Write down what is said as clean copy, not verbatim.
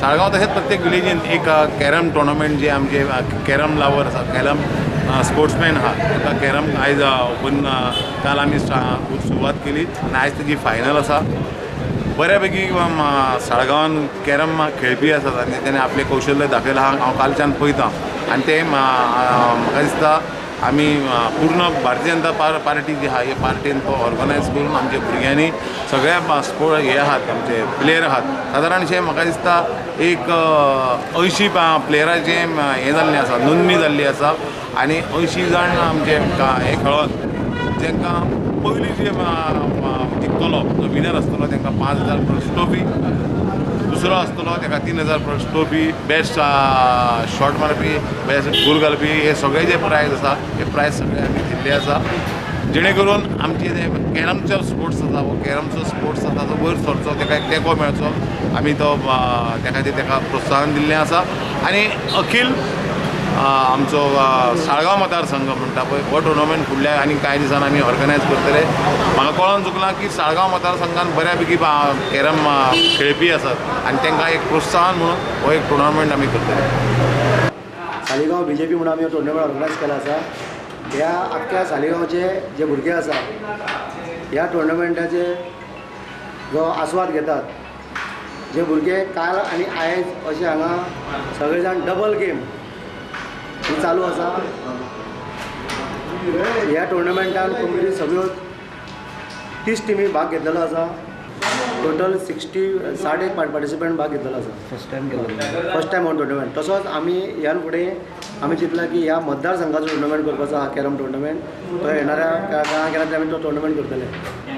साळगांव तशेंच प्रत्येक विलेजीन एक कॅरम टुर्नामेंट जे आमचे कॅरम लवर आसा, कॅरम स्पोर्ट्समॅन आहा, ताका कॅरम आयज ओपन काल आमी सुरवात केली आनी आयज तेजी फायनल आसा. बऱ्या पैकी साळगांवान कॅरम खेळपी आसात आनी तेणे आपलें कौशल्य दाखयलां आहा. हांव कालच्यान पळयतां आनी तें म्हाका दिसता आमी पूर्ण भारतीय जनता पार्टी जी आहा हे पार्टीन तो ऑर्गनायज करून आमच्या भुरग्यांनी सगळ्या स्पोर्ट हे आहात, आमचे प्लेयर आहात. सादारणशें म्हाका दिसता एक 80 प्लेयराचें हें जाल्लें आसा, नोंदणी जाल्ली आसा आनी 80 जाण आमचे हे खेळोन तांकां पयलीं जे जिखतलो जो विनर आसतलो तांकां 5000 प्लस ट्रॉफी, दुसरो आसतलो ताका 3000 प्लस ट्रॉफी, बेस्ट शॉट मारपी, बेस्ट गोल घालपी, हे सगळे जे प्रायज आसा हे प्रायज सगळे आमी दिल्ले आसा, जेणे करून आमचे जे कॅरमचो स्पोर्ट्स आसा हो कॅरमचो स्पोर्ट्स आसा तो वयर सरचो, ताका एक तेंको मेळचो, आमी तो त्या खातीर ताका प्रोत्साहन दिल्लें आसा. आनी अखील आमचो साळगांव मतदारसंघ म्हणटा पळय हो टुर्नामेंट फुडल्या आनी कांय दिसान आमी ऑर्गनायज करतले. म्हाका कळोन चुकलां की साळगांव मतदारसंघान बऱ्या पैकी कॅरम खेळपी आसात आनी तांकां एक प्रोत्साहन म्हणून हो एक टुर्नामेंट आमी करतले. सालिगांव बी जे पी म्हणून आमी हो टुर्नामेंट ऑर्गनायज केला आसा. ह्या आख्ख्या सालिगांवचे जे भुरगे आसा ह्या टुर्नामेंटाचे जो आस्वाद घेतात, जे भुरगे काल आनी आयज अशे हांगा सगळे जाण डबल गेम ही चालू आसा. ह्या टुर्नामेंटान कम्प्लीट सगळ्यो 30 टिमी भाग घेतलेलो आसा. टोटल 60 एक पार्टिसिपंट भाग घेतलेलो आसा. फर्स्ट टायम केलो, फर्स्ट टायम हो टुर्नामेंट. तसोच आमी ह्यान फुडें आमी चिंतलां की ह्या मतदारसंघाचो टुर्नामेंट करपाचो आहा, कॅरम टुर्नामेंट. तो येणाऱ्या काळान केन्ना आमी तो टुर्नामेंट करतले.